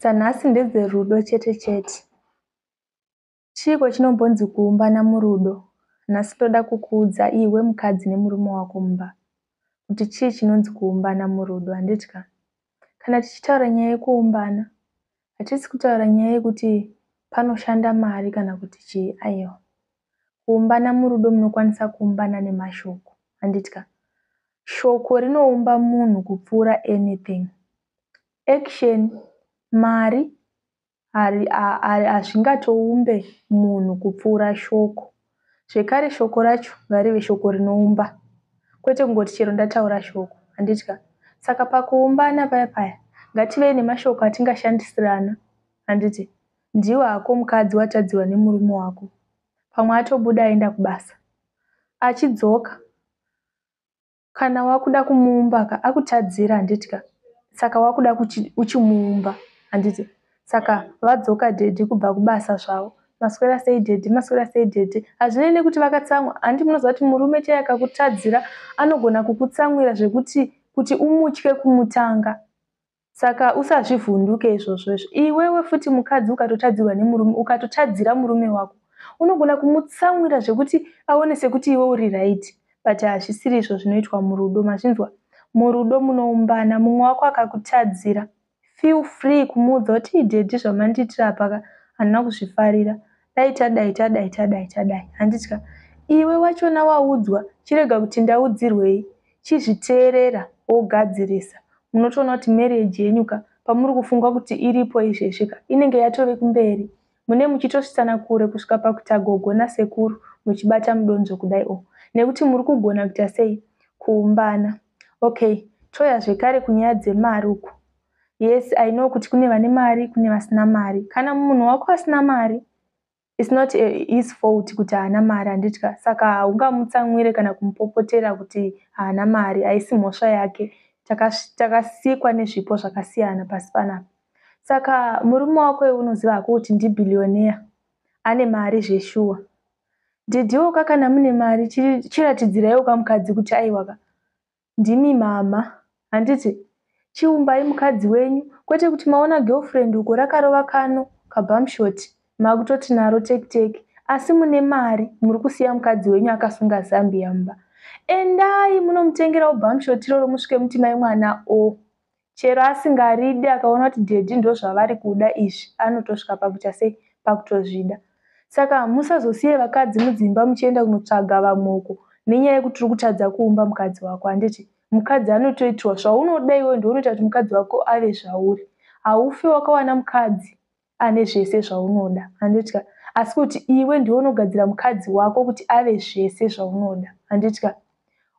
Dzanhasi ndedzerudo chete chete. Chiiko chinombonzi kuumbana murudo? Nhasi ndoda kukuudza iwe mukadzi nemurume wako mumba kuti chii chinonzi kuumbana murudo handiti ka? Kana tichitaura nyaya yekuumbana hatisi kutaura nyaya yekuti panoshanda mari kana kuti chii aiwa. Kuumbana murudo munokwanisa kuumbana nemashoko handiti ka? Shoko rinoumba munhu kupfuura anything. Action, mari hazvingatoumbe munhu kupfuura shoko. Zvekare shoko racho ngarive shoko rinoumba kwete kungoti chero ndataura shoko handiti ka? Saka pakuumbana paya paya ngativei nemashoko atingashandisirana handiti? Ndiwe hako mukadzi watadzirwa nemurume wako. Pamwe atobuda aenda kubasa. Achidzoka kana wakuda kumuumba ka akutadzira handiti ka saka wakuda kuti uchimuumba handiti saka vadzoka dhedhi kubva kubasa zvavo maswera sei dhedhi maswera sei dhedhi hazvinei nekuti vakatsamwa handi munoziva kuti murume chaiye akakutadzira anogona kukutsamwira zvekuti kuti umutye kumutanga Saka usazvivhunduke izvozvo izvo. Iwewe futi mukadzi ukatotadzirwa nemurume, ukatotadzira murume wako, unogona kumutsamwira zvekuti aone sekuti iwe uri right. But hazvisiri izvo zvinoitwa murudo, mazvinzwa? Murudo munoumbana, mumwe wako akakutadzira, feel free kumuudza kuti ii daddy zvamandiitira apa ka handina kuzvifarira. Dai tadai tadai tadai tadai. Handiti ka? Iwe wachona waudzwa, chirega kuti ndaudzirwei. Chizviteerera wogadzirisa. Munotoona kuti marriage yenyu ka pamuri kufunga kuti iripo izvezvi ka inenge yatove kumberi. Mune muchitosvitsana kure kusvika pakuita gogo nasekuru muchibata mudonzvo kudai o. Nekuti muri kugona kuita sei? Kuumbana. Okay, touya zvekare kunyaya dzemari uku. Yes, I know kuti kune vane mari kune vasina mari. Kana munhu wako asina mari, It's not his fault kuti haana mari handiti ka saka haungamutsamwire kana kumupopotera kuti haana mari haisi mhosva yake takasikwa nezvipo zvakasiyana pasi panapa saka murume wako iwe unoziva hako kuti ndibillionaire ane mari zveshuwa dhidhiwo ka kana mune mari chiratidziraiwo kamukadzi kuti aiwa ka Ndimi mhamha handiti? Chiumbai mukadzi wenyu kwete kuti maona girlfriend uko rakarova kano kabumshot makutoti naro take take asi mune mari muri kusiya mukadzi wenyu akasunga zambia mumba. Endai munomutengerawo bumshot iroro musvike muti mai mwana o. Chero asingaridi akaona kuti daddy ndozvavari kuda izvi anotosvika pakuita sei pakutozvida. Saka musazosiye vakadzi mudzimba muchienda kunotsvaga vamwe uko nenyaya yekuti uri kutadza kuumba mukadzi wako handiti? Mukadzi anotoitirwa zvaunoda iwewe ndiwe unoita kuti mukadzi wako ave zvauri. Haufe wakawana mukadzi ane zvese zvaunoda handitya asi kuti iwe ndiwe unogadzira mukadzi wako kuti ave zvese zvaunoda handitya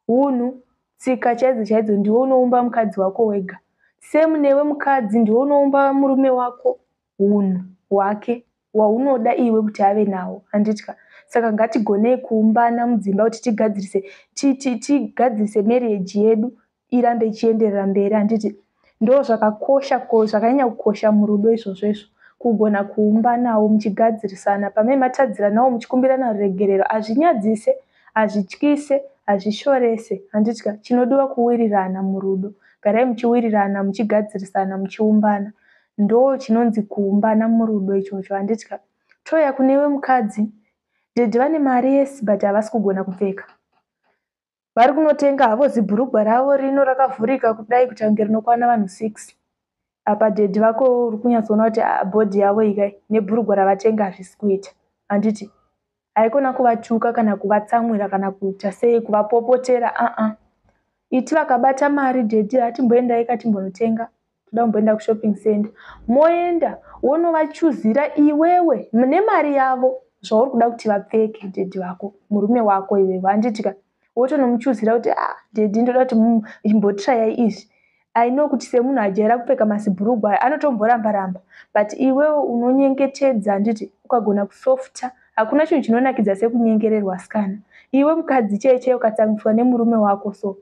hunhu tsika chaidzo chaidzo ndiwe unoumba mukadzi wako wega same newe mukadzi ndiwe unoumba murume wako hunhu hwake waunoda iwe kuti ave nawo handitya saka ngatigonei kuumbana mudzimba kuti tigadzirise tigadzirise marriage yedu irambe ichienderera mberi handiti ndozvakakosha ko zvakanyanya kukosha murudo izvozvo izvo kugona kuumbanawo muchigadzirisana pamene matadziranawo muchikumbirana ruregerero hazvinyadzise hazvityise hazvishorese handiti ka chinodiwa kuwirirana murudo garai muchiwirirana muchigadzirisana muchiumbana ndo chinonzi kuumbana murudo ichocho handiti ka touya kunewe mukadzi dhedhi vane mari yes but havasi kugona kupfeka Vari kunotenga havo zibhurugwa ravo rino rakavhurika kudai kuita kunge rinokwana vanhu 6. Apa daddy vako uri kunyatsoona kuti ah, body yavo iyi kai nebhurugwa ravatenga hazvisi kuita. Handiti? Haikona kuvatuka kana kuvatsamwira kana kuita sei kuvapopotera aa. Iti vakabata mari daddy hatimboendai ka timbonotenga. Toda kumboenda kushopping center. Moenda wonovachuzira iwewe nemari yavo zvauri kuda kuti vapfeke daddy vako murume wako iwewe handiti ka wotonomuchuzira kuti ah daddy ndoda kuti chimbotrayai izvi I know kuti semunhu ajaira kupfeka masibhurugwa aya anotomboramba ramba but iwewe unonyengetedza handiti ukagona kusofta hakuna chinhu chinonakidza sekunyengererwa asikana iwe mukadzi chaiye chaiye ukatsamwiswa nemurume wako so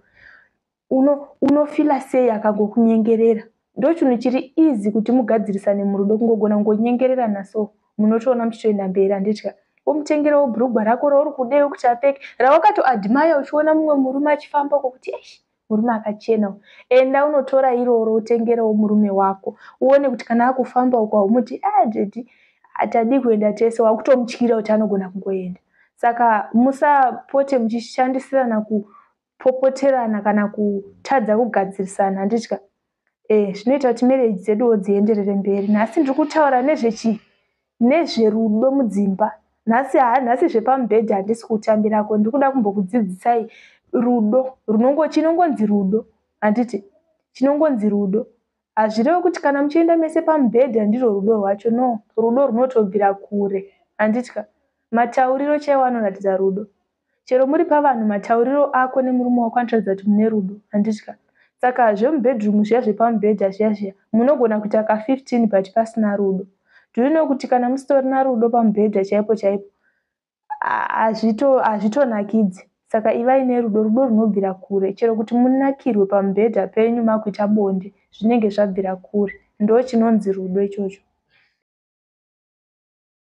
uno unofila sei akangokunyengerera ndochinhu chiri easy kuti mugadzirisane murudo kungogona kungonyengererana so munotoona muchitoenda mberi handitya womutengerawo bhurugwa rako rauri kuda iwe kuti apfeke rawakatoadmire uchiona mumwe murume achifamba uko kuti eish Murume akachena uyu. Enda unotora iroro utengerewo murume wako. Uone kuti kana akufamba uko haumuti ah daddy tadii kuenda tese, wakutomutyira kuti anogona kungoenda. Saka musapote muchishandisirana kupopoterana kana kutadza kugadzirisana, handiti? Zvinoita kuti marriage dzeduwo dzienderere mberi. Nhasi ndiri kutaura nezvechi nezverudo mudzimba. Nhasi nhasi zvepamubhedha handisi kutambirako. Ndiri kuda kumbokudzidzisai rudo chinongonzi rudo, handiti? Chinongonzi rudo. Hazvirevi kuti kana muchienda mese pamubhedha ndirwo rudo rwacho. No, rudo runotobvira kure, handiti? Matauriro chaiwo anoratidza rudo. Chero muri pavanhu, matauriro ako nemurume wako anotaridza kuti mune rudo, handiti? Saka zvemubedroom zviya, zvepamubhedha zviya zviya, munogona kuita ka15 but pasina rudo. Do you know kuti kana musitorina rudo pamubhedha chaipo chaipo, hazvitonakidzi. Saka ivai nerudo, rudo runobvira kure. Chero kuti munakirwe pamubhedha penyu makuita bonde, zvinenge zvabvira kure. Ndo chinonzi rudo ichocho.